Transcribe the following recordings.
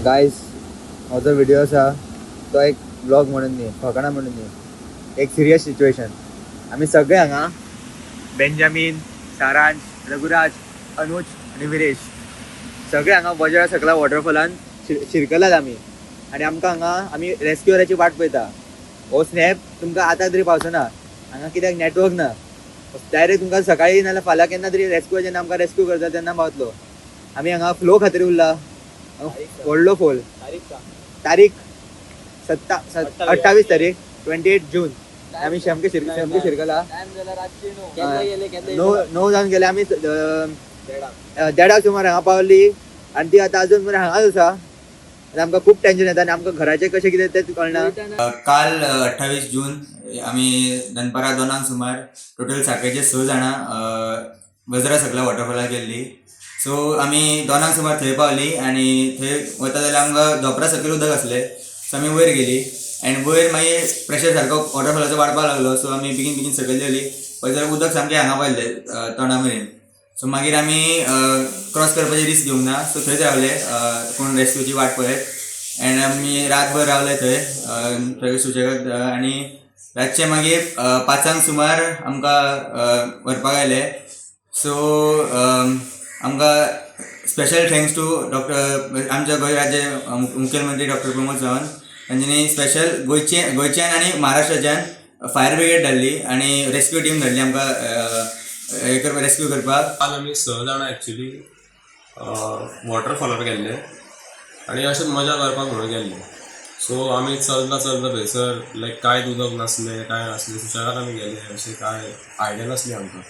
Guys, हो जो video आसा तो एक व्लॉग म्हणून न्ही, फकाणां म्हणून न्ही, एक सिरियस सिच्युएशन. आमी सगळे हांगा, बेंजामीन, सारांश, रघुराज, अनुज आनी विरेश, सगळे हांगा वज्रा सकला वॉटरफॉलान शिरकलात आमी आनी आमकां हांगा आमी रेस्क्युअराची वाट पळयता. हो स्नॅप तुमकां आतां तरी पावचो ना हांगा, कित्याक नेटवर्क ना. डायरेक्ट तुमकां सकाळी नाल्यार फाल्यां केन्ना तरी रेस्क्यू जेन्ना आमकां रेस्क्यू करता तेन्ना पावतलो. आमी हांगा फ्लो खातीर उरला, व्हडलो फोल. तारीख सत्ता 28 तारीख, 28 जून. आमी सामके सामके शिरकला. 9 9 जावन गेले. आमी 1:30 सुमार हांगा पावली आनी ती आतां अजून मेरेन हांगाच आसा आनी आमकां खूब टेन्शन येता आनी आमकां घराचें कशें कितें तेंच कळना. काल 28 जून आमी दनपारां 2 सुमार टोटल साखळेचे स जाणां वज्रा सकला वॉटरफॉलार गेल्ली. सो आमी 2 सुमार थंय पावली आनी थंय वता जाल्यार आमकां धोंपरा सकयल उदक आसलें. सो आमी वयर गेली आनी वयर मागीर प्रेशर सारको वॉटरफॉलाचो वाडपाक लागलो. सो आमी बेगीन बेगीन सकयल देंवली. पळय जाल्यार उदक सामकें हांगा पावलें, तोंडा मेरेन. सो मागीर आमी क्रॉस करपाची रिस्क घेवंक ना. सो थंयच रावले कोण रेस्क्यूची वाट पळयत एंड आमी रातभर रावले थंय थंय सुशेगाद आनी रातचे मागीर 5 सुमार आमकां व्हरपाक आयले. सो आमकां स्पेशल thanks to doctor, आमच्या गोंय राज्य मुखेलमंत्री डॉक्टर प्रमोद सावंत. तांच्यांनी स्पेशल गोंयचे गोंयच्यान आनी महाराष्ट्राच्यान फायर ब्रिगेड धाडली आनी रेस्क्यू टीम धाडली आमकां हे करपाक, रेस्क्यू करपाक. काल आमी स जाणां एक्चुली वॉटरफॉलार गेल्ले आनी अशेंच मजा करपाक म्हणून गेल्ले. सो आमी चलता चलता थंयसर लायक कांयच उदक नासलें, कांय नासलें. सुशेगाद आमी गेले, अशें कांय आयडिया नासली आमकां.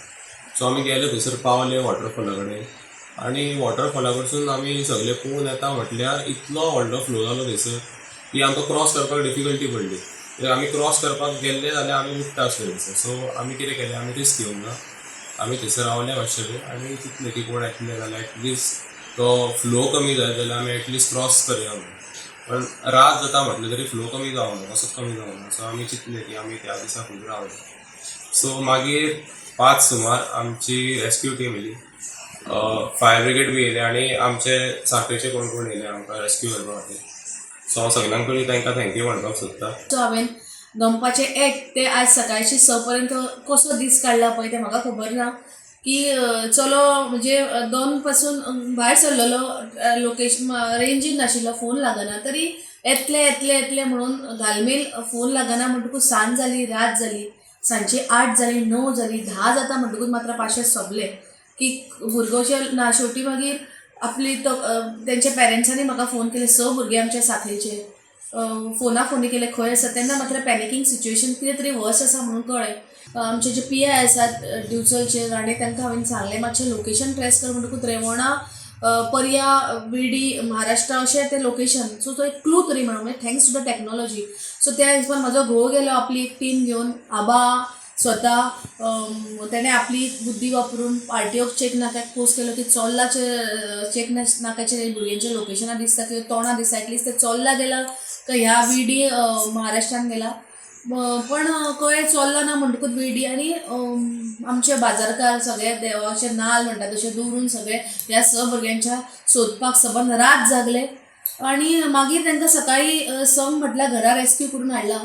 सो आमी गेले, थंयसर पावले वॉटरफॉला कडेन आनी वॉटरफॉला कडसून आमी सगळे पोवन येता म्हटल्यार इतलो व्हडलो फ्लो जालो थंयसर की आमकां क्रॉस करपाक डिफिकल्टी पडली, कित्याक आमी क्रॉस करपाक गेल्ले जाल्यार आमी उडटा आसले थंयसर. सो आमी कितें केलें, आमी रिस्क घेवंक ना. आमी थंयसर रावले मातशे वेळ आनी चिंतलें की कोण येतले जाल्यार एटलिस्ट तो फ्लो कमी जायत जाल्यार आमी एटलिस्ट क्रॉस करया म्हणून. पण रात जाता म्हटलें तरी फ्लो कमी जावना, कसोच कमी जावना. सो आमी चिंतलें की आमी त्या दिसा खूब रावले. सो मागीर 5 सुमार आमची रेस्क्यू टीम येयली, फायर ब्रिगेड बी येयले आनी आमचे साखळेचे कोण कोण येयले आमकां रेस्क्यू करपा खातीर. सो हांव सगळ्यांक पयलीं तांकां thank you म्हणपाक सोदता. सो हांवें दनपारचे 1 ते आज सकाळचे 6 पर्यंत कसो दीस काडला पळय तें म्हाका खबर ना की चलो म्हणजे 2 पासून भायर सरलेलो, लोकेशन रेंजीन नाशिल्लो, फोन लागना, तरी येतले येतले येतले म्हणून घालमेल, फोन लागना म्हणटकूच सांज जाली, रात जाली, सांजची 8 जाली, 9 जाली, 10 जाता म्हणटकूच मात्र पाशेंस सोंपलें की भुरगो ना. शेवटी मागीर आपली तो तेंच्या पेरंट्सांनी म्हाका फोन केले. स भुरगे आमच्या साखळेचे फोना फोनी केले, खंय आसा. तेन्ना मात्र पॅनिकींग सिच्युएशन, कितें तरी वर्स आसा म्हणून कळ्ळें. आमचे जे पी I आसात दिवचलचे, राणे, तांकां हांवें सांगलें, मातशें लोकेशन ट्रेस कर. म्हणटकूच रेवोणा, पर्या, विडी, महाराष्ट्र अशें तें लोकेशन. सो तो एक क्लू तरी मेळ्ळो, म्हणजे thanks to the technology. So त्या हिशोबान म्हाजो घोव गेलो आपली एक टीम घेवन. आबा स्वता तेणें आपली बुद्धी वापरून आरटीओक चेक नाक्याक पोस्ट केलो की चोर्लाचे चेक नाक्याचे भुरग्यांचे लोकेशनां दिसता किंवा तोंडां दिसता, एटलिस्ट ते चोर्ला गेला काय ह्या विडी महाराष्ट्रान गेला. पण कळ्ळें चोर्ला ना म्हणटकूच विडी आनी आमचे बाजारकार सगळे देवाचे नाल म्हणटा तशें दवरून सगळे ह्या स भुरग्यांच्या सोदपाक सबंद रात जागले आनी मागीर तांकां सकाळी 6 म्हटल्यार घरा रेस्क्यू करून हाडला.